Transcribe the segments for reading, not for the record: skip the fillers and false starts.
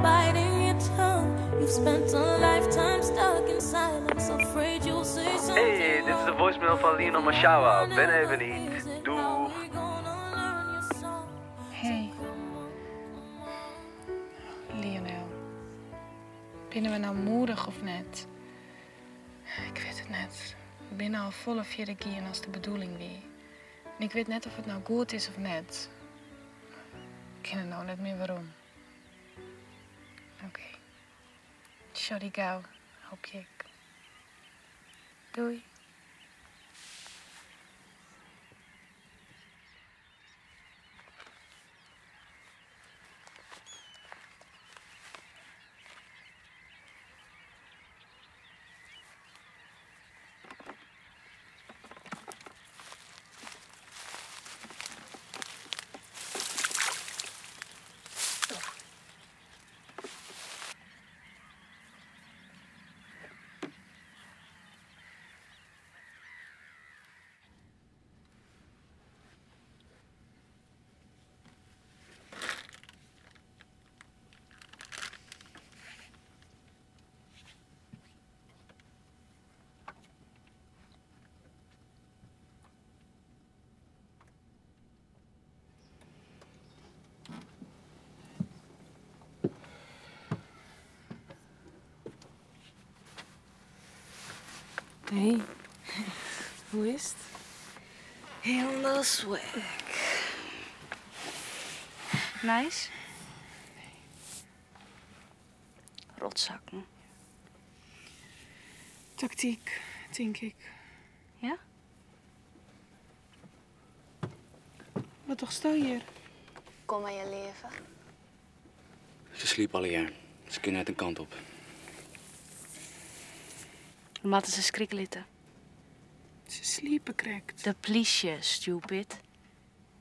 Biting your tongue. You've spent a lifetime stuck in silence, afraid you'll say something. Hey, dit is de voicemail van Lionel Mashawa. Ben even niet. Doeg. Hey. Lionel. Binnen we nou moedig of net? Ik weet het net. We binnen al volle vierde gien als de bedoeling wie. En ik weet net of het nou goed is of net. Ik ken het nou net meer waarom. Oké. Okay. Sorry gauw, hoop ik. Doei. Hey, hoe is het? Helemaal swag. Nice? Rotzakken. Tactiek, denk ik. Ja? Wat toch sta hier? Kom maar je leven. Ze sliep al een jaar. Ze kunnen net een kant op. We moeten ze schrik litten. Ze sliepen correct. De pliesje, stupid.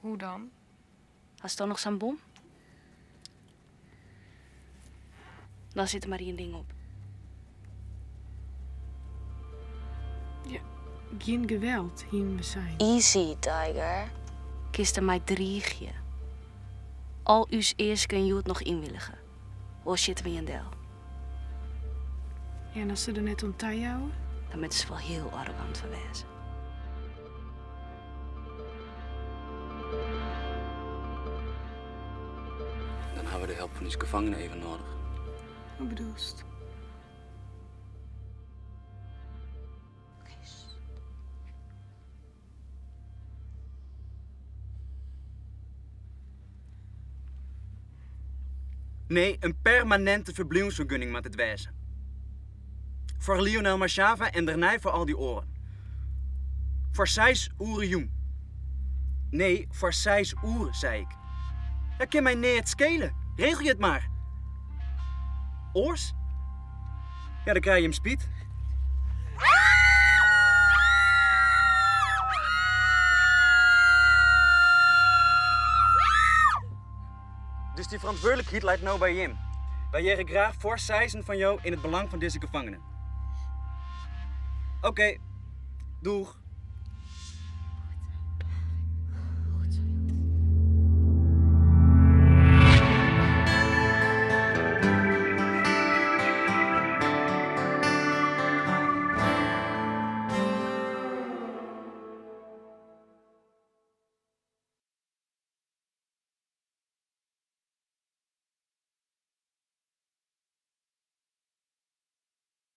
Hoe dan? Hast dan nog zo'n bom? Dan zit er maar één ding op. Ja, geen geweld hier we zijn. Easy, Tiger. Kist er mij driegje. Al u's eerst kun je het nog inwilligen. Of zitten we in del. Ja, en als ze er net om taai houden? Dan moeten ze wel heel arrogant van wezen. Dan hebben we de hulp van deze gevangenen even nodig. Wat bedoelst? Nee, een permanente verblijfsvergunning moet het wezen. Voor Lionel Mashava en daarna voor al die oren. Voor 6 uren jong. Nee, voor 6 uur, zei ik. Dat kan mij niet schelen. Regel je het maar. Oors? Ja, dan krijg je hem spiet. Dus die verantwoordelijkheid lijkt nou bij hem. Wij jaren graag voor seizen van jou in het belang van deze gevangenen. Oké, doeg.